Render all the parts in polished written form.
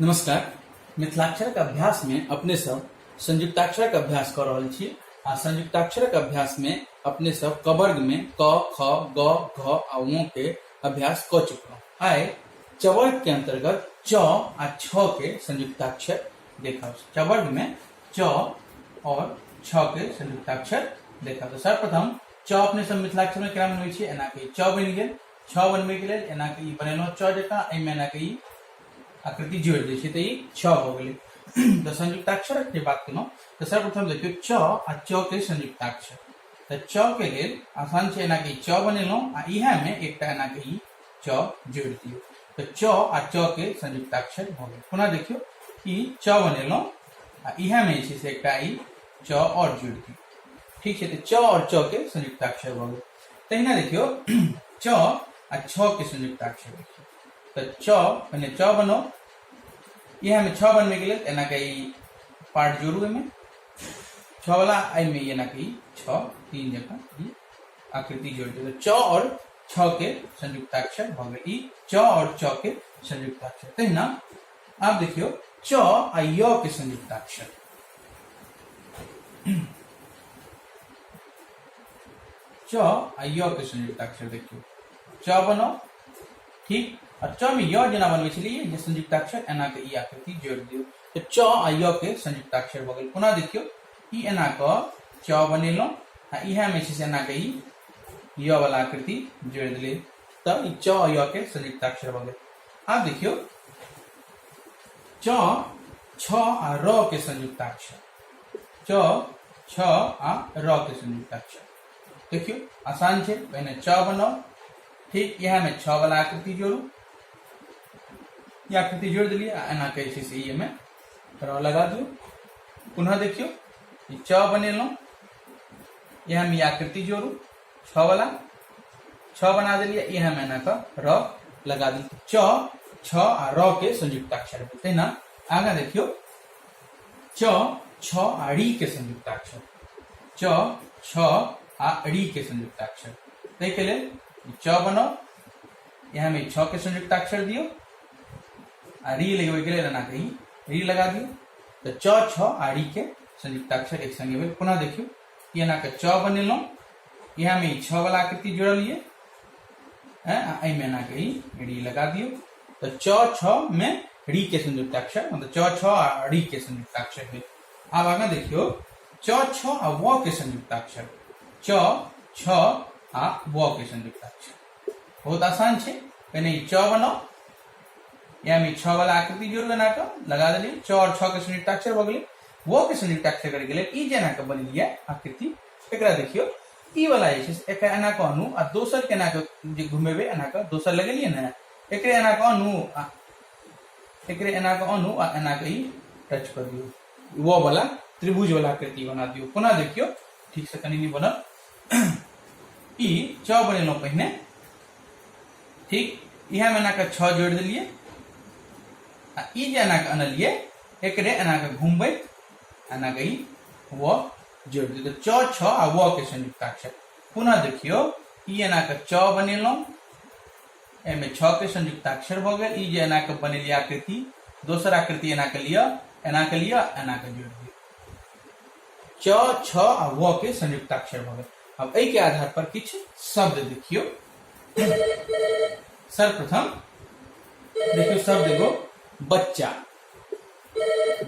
नमस्कार। मिथिलाक्षरक अभ्यास में अपने सब संयुक्ताक्षरक अभ्यास कर रहल छी आ संयुक्ताक्षरक अभ्यास में अपने सब कवर्ग में क, ख, ग, घ आ व के अभ्यास क चुकलहुँ। आइ चवर्ग के अंतर्गत च आ छ के संयुक्ताक्षर देखब। चवर्ग में च और छ के संयुक्ताक्षर देखब। तो सर्वप्रथम च अपने सब मिथिलाक्षर में केना बनबै छियै, एना के च बनि गेल। छ बनबै के लेल एना के ई बनेलहुँ च जकाँ, एहिमे एना के ई आकृति जोड़ि दै छियै तऽ ई छ भऽ गेलै। तऽ संयुक्ताक्षरक जे बात केलहुँ तऽ सर्वप्रथम देखियौ च आ च के संयुक्ताक्षर। तऽ च के लेल आसान छै, एना के ई च बनेलहुँ आ इएह में एकटा एना के ई च जोड़ि दियौ तऽ च आ च के संयुक्ताक्षर भऽ गेल। पुनः देखियौ ई च बनेलहुँ आ इएह में जे छै से एकटा ई च आओर जोड़ि दियौ। ठीक छै, तऽ च आओर च के संयुक्ताक्षर भऽ गेल। तहिना देखियौ च आ छ के संयुक्ताक्षर देखियौ। तऽ च पहिने च बनाउ, इएह में छ बनबै के लेल एना के ई पार्ट जोड़ू, एहिमे छ वाला, एहिमे एना के ई छ तीन जकाँ ई आकृति जोड़ि दियौ। च और छ के संयुक्ताक्षर भऽ गेल। ई च और च के संयुक्ताक्षर। तहिना आब देखियौ च आ य के संयुक्ताक्षर। च आ य के संयुक्ताक्षर देखियौ, च बनाउ, ठीक, आ च में य जेना बनबै छलियै जे संयुक्ताक्षर, एना के ई आकृति जोड़ि दियौ तऽ च आ य के संयुक्ताक्षर भऽ गेल। पुनः देखियौ ई एना कऽ च बनेलहुँ आ इएह में छै से एना के ई य वाला आकृति जोड़ि देलियै तऽ ई च आ य के संयुक्ताक्षर भऽ गेल। आब देखियौ च छ आ र के संयुक्ताक्षर। च छ आ र के संयुक्ताक्षर देखियौ आसान छै, पहिने च बनाउ, ठीक, इएह में छ वाला आकृति जोड़ू, ई आकृति जोड़ि देलियै आ एना के छै से ई एहिमे र लगा दियौ। पुनः देखियौ ई च बनेलहुँ, इएह में ई आकृति जोड़ू, छ वाला छ बना देलियै, इएह में एना कऽ र लगा देलियै। च छ आ र के संयुक्ताक्षर भेल। तहिना आगाँ देखियौ च छ आ री के संयुक्ताक्षर। च छ आ री के संयुक्ताक्षर, ताहिके लेल च बनाउ, इएह में छ के संयुक्ताक्षर दियौ आ री लगबै के लेल एना के ई री लगा दियौ। तऽ च छ आ री के संयुक्ताक्षर एक संगे भेल। पुनः देखियौ ई एना के च बनेलहुँ, इएह में ई छ वाला आकृति जोड़लियै आ एहिमे एना के ई री लगा दियौ। तऽ च छ में री के संयुक्ताक्षर, मतलब च छ आ री के संयुक्ताक्षर भेल। आब आगाँ देखियौ च छ आ व के संयुक्ताक्षर। च छ आ व के संयुक्ताक्षर बहुत आसान छै। पहिने ई च बनाउ, इएह में छ वाला आकृति जोड़ू, एना कऽ लगा देलियै, च और छ के संयुक्ताक्षर भऽ गेलै। व के संयुक्ताक्षर करे के लेल ई जे एना कऽ बनेलियै आकृति, एकरा देखियौ ई वाला जे छै एकरा एना कऽ आनू आ दोसर के एना कऽ जे घुमेबै, एना कऽ दोसर लगेलियै ने, एकरे एना कऽ आनू आ एकरे एना कऽ आनू आ एना कऽ ई टच कऽ दियौ, व वाला त्रिभुज वाला आकृति बना दियौ। पुनः देखियौ ठीक से कनि नहि बनल। ई च बनेलहुँ पहिने, ठीक, इएह में एना कऽ छ जोड़ि देलियै आ ई जे एना कऽ अनलियै एकरे एना कऽ घुमबैत एना कऽ ई व जोड़ि दियौ। तऽ च छ आ व के संयुक्ताक्षर। पुनः देखियौ ई एना कऽ च बनेलहुँ, एहिमे छ के संयुक्ताक्षर भऽ गेल। ई जे एना कऽ बनेलियै आकृति, दोसर आकृति एना कऽ लिअ, एना कऽ लिअ, एना कऽ जोड़ि दियौ, च छ आ व के संयुक्ताक्षर भऽ गेल। अब एहि के आधार पर किछु शब्द देखियौ। सर्वप्रथम देखियौ शब्द एगो बच्चा,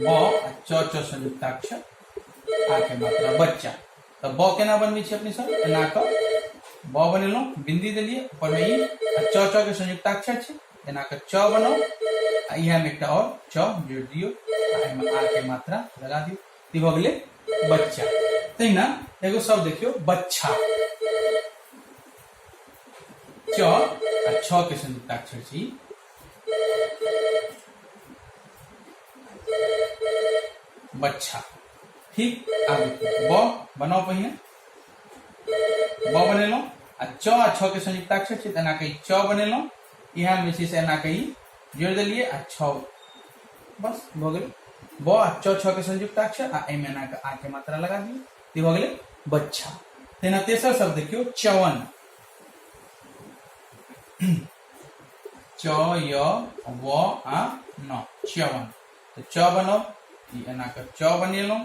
ब आ च च संयुक्ताक्षर आ के मात्रा बच्चा। तऽ ब केना बनबै छी अपने सब, एना कऽ ब बनेलहुँ, बिंदी देलियै ऊपर में ई आ च च के संयुक्ताक्षर छै, एना कऽ च बनाउ आ इएह में एकटा और च जोड़ि दियौ आ एहिमे आ के मात्रा लगा दियौ, ई भऽ गेलै बच्चा। तहिना एगो शब्द देखियौ बच्छा, च आ छ के संयुक्ताक्षर छै। बच्छा, ठीक। आब देखियौ ब बनाउ, पहिने ब बनेलहुँ आ च आ छ के संयुक्ताक्षर छै तऽ एना कऽ च बनेलहुँ, इएह मे छै से एना कऽ ई जोड़ि देलियै आ छ, बस भऽ गेलै। ब आ च छ के संयुक्ताक्षर आ एहिमे एना कऽ आ के मात्रा लगा दियौ, ई भऽ गेलै बच्छा। तहिना तेसर शब्द देखियौ चवन, च, य, व आ न, च्यवन। तऽ च बनाउ, ई एना कऽ च बनेलहुँ।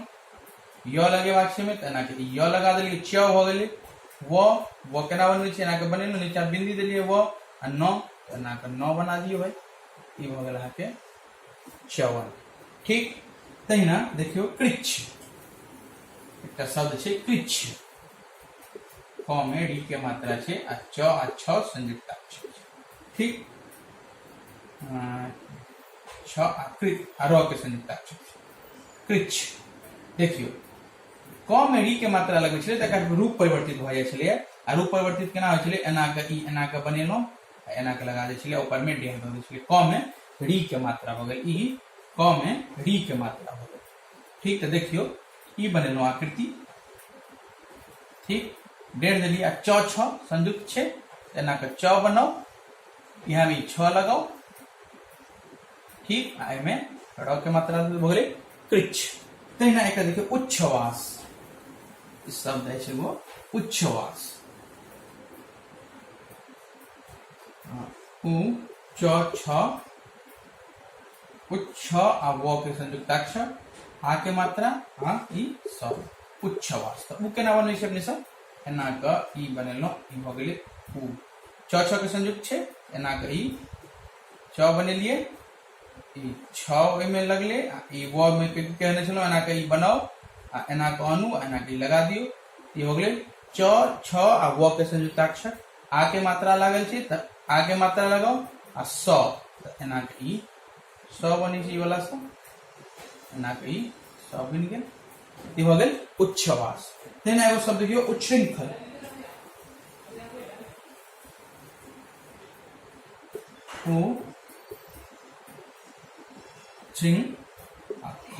य लगेबाक छै एहिमे, तऽ एना कऽ ई य लगा देलियै, च भऽ गेलै। व, व केना बनबै छियै? एना कऽ बनेलहुँ, नीचा बिंदी देलियै व आ न, तऽ एना कऽ न बना दियौ भाइ। ई भऽ गेल अहाँके च्यवन। ठीक तहिना देखियौ कृच्छ, एकटा शब्द छै कृच्छ, क मे री के मात्रा छै आ च आ छ संयुक्ताक्षर छै। ठीक, छ आ कृत आ र के संयुक्ताक्षर छै कृच्छ। देखियौ क मे री के मात्रा लगबै छलै तऽ एकर रूप परिवर्तित भऽ जाइ छलैए। आ रूप परिवर्तित केना होइ छलै? एना कऽ ई एना कऽ बनेलहुँ आ एना कऽ लगा दै छलियै, ऊपर मे डेढ़ दऽ दै छलियै। क मे री के मात्रा भऽ गेल, ई क मे री के मात्रा भऽ गेल। ठीक, तऽ देखियौ ई बनेलहुँ आकृति। ठीक, डेढ़ देलियै आ च छ संयुक्त छै, एना कऽ च बनाउ, इएह मे छ लगाउ। ठीक, आ एहिमे र के मात्रा भऽ गेलै कृच्छ। तहिना एकर देखियौ उच्छ्वास, ई शब्द अछि एगो उच्छ्वास। उ च छ, उच्छ आ व के संयुक्ताक्षर, आ के मात्रा आ ई स, उच्छवास। तऽ उ केना बनबै छै अपने सब? एना कऽ ई बनेलहुँ, ई भऽ गेलै उ। च छ के संयुक्त छै, एना कऽ ई च बनेलियै, ई छ ओहिमे लगलै आ ई व मे कहने छलहुँ, एना कऽ ई बनाउ आ एना कऽ आनू आ एना कऽ ई लगा दियौ। ई हो गेलै च छ आ व के संयुक्ताक्षर, आ के मात्रा लागल छै तऽ आ के मात्रा लगाउ आ स, तऽ एना के ई स बनै छै, ई वाला स, एना के ई स बनि गेल। ई भऽ गेल उच्छवास। तहिना एगो शब्द देखियौ उच्छृंखल। उ शृंग आ ख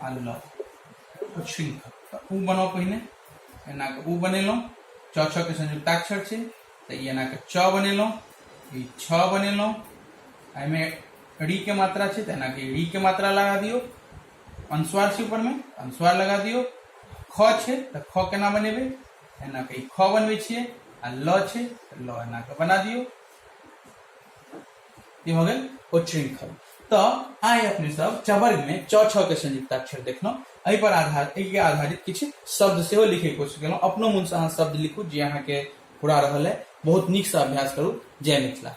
आ ल, उच्छृंखल। तऽ उ बनाउ पहिने, एना कऽ उ बनेलहुँ, च छ के संयुक्ताक्षर छै तऽ ई एना कऽ च बनेलहुँ, ई छ बनेलहुँ, एहिमे री के मात्रा छै तऽ एना के री के मात्रा लगा दियौ, अनुस्वार छै ऊपर में अनुस्वार लगा दियौ। ख छै तऽ ख केना बनेबै? एना के ई ख बनबै छियै आ ल छै तऽ ल एना के बना दियौ। ई भऽ गेल उच्छृंखल। तऽ आइ अपने सब चवर्ग में च छ के संयुक्ताक्षर देखलहुँ। एहि पर आधार एहि के आधारित किछु शब्द सेहो लिखे के कोशिश केलहुँ। अपनो मोनसँ अहाँ शब्द लिखू जे अहाँके पूरा रहल है। बहुत नीकसँ अभ्यास करू। जय मिथिला।